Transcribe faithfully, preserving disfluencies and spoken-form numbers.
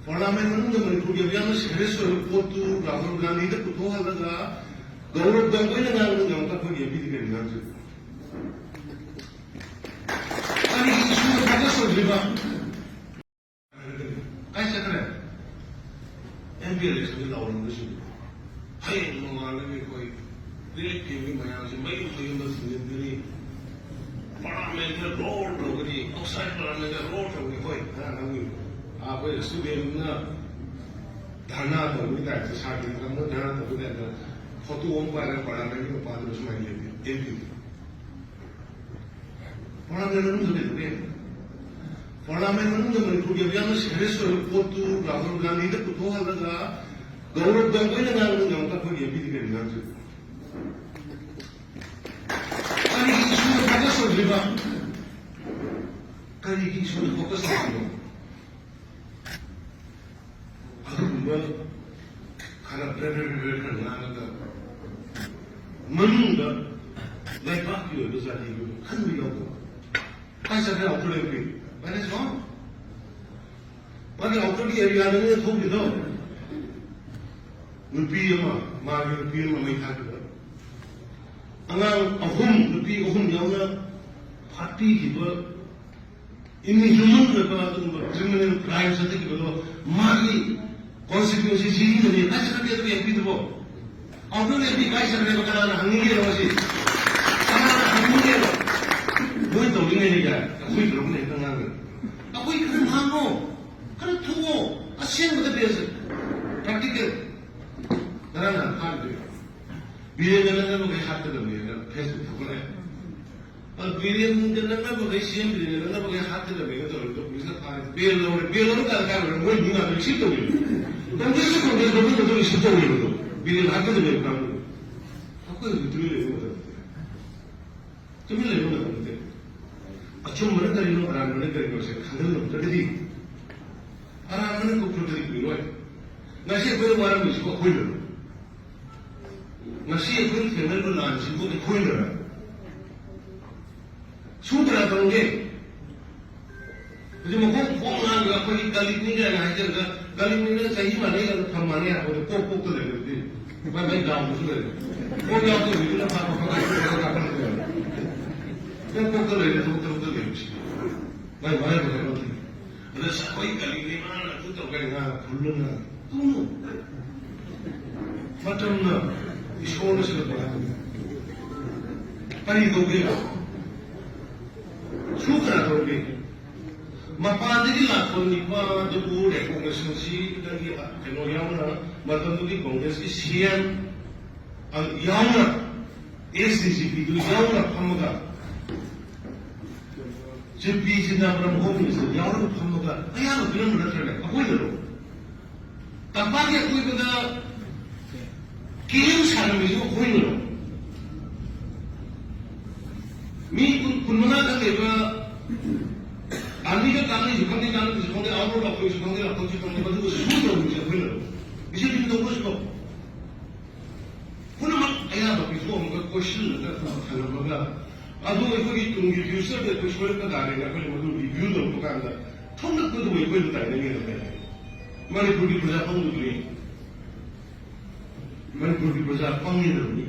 ꯄꯥꯔꯂꯥꯃꯦꯟ ꯃꯅꯨꯡꯗ ꯃꯅꯤꯄꯨꯔꯒꯤ ꯑꯣꯏꯕ ꯌꯥꯝꯅ ꯁꯦꯔꯤꯌꯁ ꯑꯣꯏꯕ ꯄꯣꯠꯇꯨ ꯔꯥꯍꯨꯜ ꯒꯥꯟꯙꯤꯗ ꯄꯨꯊꯣꯛꯍꯜꯂꯒ ꯒꯧꯔꯕ ꯒꯪꯒꯣꯏꯅ ꯉꯥꯡꯕꯗ ꯑꯃꯨꯛꯀ ꯑꯩꯈꯣꯏꯒꯤ ꯑꯦꯝ ꯄꯤꯗꯤ ꯀꯔꯤ ꯉꯥꯡꯗꯣꯏꯅꯣ? ꯀꯔꯤꯒꯤ ꯏꯁꯨꯗ ꯐꯣꯀꯁ ꯇꯧꯗ꯭ꯔꯤꯕ? ꯀꯥꯏ ꯆꯠꯈ꯭ꯔꯦ? ꯑꯦꯝ ꯄꯤ ꯏꯂꯦꯛꯁꯟꯒꯤ ꯂꯥꯎꯔꯝꯕꯁꯤꯡꯗꯣ ꯍꯌꯦꯡ ꯅꯣꯡꯉꯥꯜꯂꯒ ꯑꯩꯈꯣꯏ ꯔꯤꯂꯤꯐ ꯀꯦꯝꯒꯤ ꯃꯌꯥꯝꯁꯦ ꯃꯌꯨꯝ ꯃꯌꯨꯝꯗ ꯊꯤꯡꯖꯤꯟꯒꯅꯤ, ꯄꯥꯔꯂꯥꯃꯦꯟꯗ ꯔꯣꯜ ꯇꯧꯒꯅꯤ, ꯑꯥꯎꯠꯁꯥꯏꯠ ꯄꯥꯔꯂꯥꯃꯦꯟꯗ ꯔꯣꯜ ꯇꯧꯒꯅꯤ꯫ ꯍꯣꯏ, ꯉꯔꯥꯡ ꯅꯪꯒꯤ ꯑꯩꯈꯣꯏ ꯏꯁꯇꯨꯗꯦꯟꯅ ꯙꯔꯅꯥ ꯇꯧꯕꯒꯤ ꯇꯥꯏꯞꯇ, ꯁꯥꯇ꯭ꯔ ꯀꯥꯡꯕꯨꯅ ꯙꯔꯅꯥ ꯇꯧꯕꯒꯤ ꯇꯥꯏꯞꯇ ꯐꯣꯇꯣ ꯑꯃ ꯄꯥꯏꯔꯒ ꯄꯥꯔꯂꯥꯃꯦꯟꯒꯤ ꯃꯄꯥꯟꯗ ꯁꯨꯃꯥꯏꯅ ꯂꯦꯞꯄꯤ, ꯑꯦꯝ ꯄꯤ꯫ ꯄꯥꯔꯂꯥꯃꯦꯟ ꯃꯅꯨꯡꯗ ꯀꯩꯗꯧꯒꯦ? ꯄꯥꯔꯂꯥꯃꯦꯟ ꯃꯅꯨꯡꯗ ꯃꯅꯤꯄꯨꯔꯒꯤ ꯑꯣꯏꯕ ꯌꯥꯝꯅ ꯁꯦꯔꯤꯌꯁ ꯑꯣꯏꯕ ꯄꯣꯠꯇꯨ ꯔꯥꯍꯨꯜ ꯒꯥꯟꯙꯤꯗ ꯄꯨꯊꯣꯛꯍꯜꯂꯒ ꯒꯧꯔꯕ ꯒꯪꯒꯣꯏꯅ ꯉꯥꯡꯕꯗ ꯑꯃꯨꯛꯀ ꯑꯩꯈꯣꯏꯒꯤ ꯑꯦꯝ ꯄꯤꯗꯤ ꯀꯔꯤ ꯉꯥꯡꯗꯣꯏꯅꯣ? ꯀꯔꯤꯒꯤ ꯏꯁꯨꯗ ꯐꯣꯀꯁ ꯇꯧꯗ꯭ꯔꯤꯕ? ꯀꯔꯤꯒꯤ ꯏꯁꯨꯗ ꯐꯣꯀꯁ ꯇꯧꯗ꯭ꯔꯤꯕ? ꯑꯗꯨꯒꯨꯝꯕ ꯈꯔ ꯕ꯭ꯔꯦ ꯕ꯭ꯔꯦ ꯕ꯭ꯔꯦ ꯕ꯭ꯔꯦ ꯈꯔ ꯉꯥꯡꯉꯒ ꯃꯅꯨꯡꯗ ꯂꯩꯕꯥꯛꯀꯤ ꯑꯣꯏꯕ ꯖꯥꯇꯤꯒꯤ ꯑꯣꯏꯕ ꯈꯟꯕ ꯌꯥꯎꯗꯕ꯫ ꯀꯥꯏ ꯆꯠꯈ꯭ꯔꯦ outer M P? Where is gone? ꯃꯥꯒꯤ ꯑꯥꯎꯇꯔꯒꯤ ꯑꯦꯔꯤꯌꯥꯗꯅꯦ ꯊꯣꯛꯈꯤꯗꯣ꯫ ꯅꯨꯄꯤ ꯑꯃ, ꯃꯥꯒꯤ ꯅꯨꯄꯤ ꯑꯃ ꯃꯩ ꯊꯥꯈꯤꯕ꯫ ꯑꯉꯥꯡ ꯑꯍꯨꯝ, ꯅꯨꯄꯤ ꯑꯍꯨꯝ ꯌꯥꯎꯅ ꯍꯥꯠꯄꯤꯈꯤꯕ꯫ ꯏꯃꯤꯒ꯭ꯔꯦꯁꯟ ꯑꯣꯏꯕ ꯑꯗꯨꯒꯨꯝꯕ ꯀ꯭ꯔꯤꯃꯤꯅꯦꯜ ꯀ꯭ꯔꯥꯏꯝ ꯆꯠꯊꯈꯤꯕꯗꯣ ꯃꯥꯒꯤ ꯀꯣꯟꯁꯇꯤꯇ꯭ꯌꯨꯟꯁꯤ ꯁꯤꯖꯤꯟꯅꯅꯤ꯫ ꯀꯥꯏ ꯆꯠꯈ꯭ꯔꯒꯦ ꯑꯗꯨꯒꯤ ꯑꯦꯝ ꯄꯤꯗꯨꯕꯣ? ꯑꯗꯨꯅ ꯑꯦꯝ ꯄꯤ ꯀꯥꯏ ꯆꯠꯈ꯭ꯔꯦꯕ? ꯀꯅꯥꯅ ꯍꯪꯅꯤꯡꯒꯦꯕ ꯃꯁꯤ? ꯀꯅꯥꯅ ꯍꯪꯅꯤꯡꯒꯦꯕ? ꯃꯣꯏ ꯇꯧꯔꯤꯉꯩꯅꯤ ꯀꯥꯏ ꯑꯩꯈꯣꯏ ꯇꯧꯔꯛꯄꯅ ꯍꯦꯛꯇ ꯉꯥꯡꯒꯅꯤ꯫ ꯑꯩꯈꯣꯏ ꯈꯔ ꯉꯥꯡꯉꯣ, ꯈꯔ ꯊꯣꯛꯑꯣ, ꯑꯁꯦꯡꯕꯗ ꯕꯦꯁ ꯄ꯭ꯔꯦꯛꯇꯤꯀꯦꯜ꯫ ꯉꯔꯥꯡ ꯅꯍꯥꯟ ꯐꯥꯈꯤꯗꯣꯏꯅꯤ꯫ ꯕꯤꯔꯦꯟꯒ ꯅꯛꯅꯕꯈꯩ ꯍꯥꯠꯀꯗꯕꯅꯦꯅ ꯐꯦꯁꯕꯨꯛ ꯊꯥꯒꯠꯂꯛꯑꯦ꯫ ꯑꯗꯨ ꯕꯤꯔꯦꯟꯒ ꯅꯛꯅꯕꯈꯩ, ꯁꯤ ꯑꯦꯝ ꯕꯤꯔꯦꯟꯒ ꯅꯛꯅꯕꯈꯩ ꯍꯥꯠꯀꯗꯕꯅꯦꯅ ꯇꯧꯔꯤꯗꯣ ꯄꯨꯂꯤꯁꯅ ꯐꯥꯔꯦ꯫ ꯕꯦꯜ ꯂꯧꯔꯦ꯫ ꯕꯦꯜ ꯂꯧꯔꯀꯥꯟꯗ ꯀꯥꯏ ꯂꯧꯔꯦ? ꯃꯣꯏ ꯃꯤ ꯉꯥꯛꯇ ꯔꯤꯁꯤꯞ ꯇꯧꯔꯤꯅꯦ꯫ ꯀꯪꯒ꯭ꯔꯦꯁꯀ ꯀꯪꯒ꯭ꯔꯦꯁ ꯒꯣꯕꯔꯃꯦꯟꯠꯇꯣ ꯔꯤꯁꯤꯞ ꯇꯧꯔꯤꯕꯗꯣ꯫ ꯕꯤꯔꯦꯟ ꯍꯥꯠꯀꯗꯕꯅꯦ ꯀꯥꯡꯕꯨ꯫ ꯑꯩꯈꯣꯏ ꯍꯧꯖꯤꯛ ꯇꯨꯃꯤꯟ ꯂꯩꯕ ꯃꯇꯝ ꯅꯠꯇꯦ꯫ ꯇꯨꯃꯤꯟ ꯂꯩꯕ ꯃꯇꯝ ꯅꯠꯇꯦ꯫ ꯑꯆꯨꯝꯕꯅ ꯀꯔꯤꯅꯣ, ꯑꯔꯥꯟꯕꯅ ꯀꯔꯤꯅꯣ ꯁꯦ ꯈꯪꯍꯜꯂꯝꯗ꯭ꯔꯒꯗꯤ ꯑꯔꯥꯟꯕꯅ ꯀꯣꯛꯊꯣꯛꯇ꯭ꯔꯗꯤ ꯀꯨꯏꯔꯣꯏ꯫ ꯉꯁꯤ ꯑꯩꯈꯣꯏꯅ ꯋꯥꯔꯝꯃꯤꯁꯤꯕꯨ ꯑꯩꯈꯣꯏꯅꯔꯣ? ꯉꯁꯤ ꯑꯩꯈꯣꯏꯅ ꯊꯦꯡꯅꯔꯤꯕ ꯂꯥꯟꯁꯤꯕꯨ ꯑꯩꯈꯣꯏꯅꯔꯣ? ꯁꯨꯗ꯭ꯔꯥ ꯇꯧꯔꯝꯒꯦ? ꯍꯧꯖꯤꯛ ꯃꯈꯣꯡ ꯈꯣꯡ ꯉꯥꯡꯉꯒ ꯑꯩꯈꯣꯏꯒꯤ ꯀꯂꯤꯛꯅꯤ ꯀꯥꯏꯅ ꯍꯥꯏꯖꯔꯒ, ꯀꯂꯤꯛꯅꯤꯅ ꯆꯍꯤ ꯃꯥꯟꯅꯩ ꯀꯥꯏꯅ ꯊꯝ ꯃꯥꯟꯅꯩ ꯍꯥꯏꯕꯗ ꯀꯣꯛ ꯀꯣꯛꯇ ꯂꯩꯔꯕꯗꯤ ꯃꯥꯏ ꯃꯥꯏ ꯗꯥꯎꯗꯁꯨ ꯂꯩꯔꯦ꯫ ꯀꯣꯛ ꯌꯥꯎꯗꯕꯤꯗꯨꯅ ꯐꯥ ꯐꯥ ꯐꯥ ꯀꯣꯛ ꯀꯣꯛꯇ ꯂꯩꯔꯦ, ꯊꯕꯛ ꯊꯕꯛꯇ ꯂꯩꯔꯕꯁꯤ ꯃꯥꯏ ꯃꯥꯏ ꯃꯥꯏ ꯃꯥꯏ꯫ ꯑꯗ ꯑꯩꯈꯣꯏ ꯀꯂꯤꯛꯅꯤ ꯃꯥꯅ ꯑꯗꯨ ꯇꯧꯔꯒ ꯉꯥꯡ ꯐꯨꯜꯂꯒ ꯇꯨꯅꯨ꯫ ꯃꯇꯝꯅ ꯏꯁꯣꯔꯅ ꯁꯤꯜꯂꯛꯄ ꯍꯥꯏꯕꯅꯤ꯫ ꯀꯔꯤ ꯇꯧꯒꯦ? ꯁꯨ ꯀꯅꯥ ꯇꯧꯒꯦ? ꯃꯄꯥꯟꯗꯒꯤ ꯂꯥꯛꯄ ꯅꯤꯄꯥꯗꯨꯕꯨ ꯔꯦꯀꯣꯒꯅꯤꯁꯟꯁꯤ ꯅꯪꯒꯤ ꯀꯩꯅꯣ ꯌꯥꯎꯅ, ꯃꯇꯝꯗꯨꯒꯤ ꯀꯣꯡꯒ꯭ꯔꯦꯁꯀꯤ ꯁꯤ ꯑꯦꯝ ꯌꯥꯎꯅ, ꯑꯦꯁ ꯗꯤ ꯖꯤ ꯄꯤꯗꯨ ꯌꯥꯎꯅ ꯐꯝꯃꯒ, ꯖꯤ ꯄꯤ ꯆꯤꯗꯝꯕꯔꯝ ꯍꯣꯝ ꯃꯤꯅꯤꯁꯇꯔ ꯌꯥꯎꯅ ꯐꯝꯃꯒ ꯑꯌꯥꯕ ꯄꯤꯔꯝꯕ ꯅꯠꯇ꯭ꯔꯅꯦ? ꯑꯩꯈꯣꯏꯅꯔꯣ? ꯇꯝꯄꯥꯛꯀꯤ ꯑꯀꯣꯏꯕꯗ ꯀꯦꯝ ꯁꯥꯔꯝꯃꯤꯁꯨ ꯑꯩꯈꯣꯏꯅꯔꯣ? ꯃꯤ ꯀꯨꯟ, ꯀꯨꯟꯃꯉꯥ ꯈꯛ ꯂꯩꯕ ꯑꯥꯔꯃꯤꯒ ꯀꯥꯟꯅꯩꯁꯨ ꯈꯪꯗꯦ, ꯀꯥꯟꯅꯗꯦꯁꯨ ꯈꯪꯗꯦ, ꯑꯥꯎꯠ ꯂꯥꯛꯄꯩꯁꯨ ꯈꯪꯗꯦ, ꯂꯥꯛꯄꯩꯁꯨ ꯈꯪꯗꯦ, ꯃꯗꯨꯒ ꯁꯨ ꯇꯧꯔꯝꯃꯤꯁꯦ ꯑꯩꯈꯣꯏꯅꯔꯣ? ꯕꯤ ꯖꯦ ꯄꯤꯅ ꯇꯧꯕꯁꯨ ꯇꯧ꯫ ꯄꯨꯝꯅꯃꯛ ꯑꯌꯥꯕ ꯄꯤꯊꯣꯛꯑꯝꯃꯒ ꯀꯣꯏꯁꯤꯜꯂꯒ ꯊꯝꯃꯒ, ꯑꯗꯨ ꯑꯩꯈꯣꯏꯒꯤ ꯇꯨꯡꯒꯤ ꯐ꯭ꯌꯨꯆꯔꯗ ꯑꯩꯈꯣꯏ ꯁꯣꯏꯔꯛꯄ ꯇꯥꯔꯦꯅ ꯑꯩꯈꯣꯏꯅ ꯃꯗꯨ ꯔꯤꯚ꯭ꯌꯨ ꯇꯧꯔꯛꯄ ꯀꯥꯟꯗ ꯊꯣꯛꯂꯛꯄꯗꯨꯕꯨ ꯑꯩꯈꯣꯏꯅ ꯇꯥꯏꯅꯅꯤꯡꯉꯦ꯫ ꯃꯅꯤꯄꯨꯔꯒꯤ ꯄ꯭ꯔꯖꯥ ꯐꯪꯗꯕꯅꯤ꯫ ꯃꯅꯤꯄꯨꯔꯒꯤ ꯄ꯭ꯔꯖꯥ ꯄꯪꯉꯤꯗꯕꯅꯤ꯫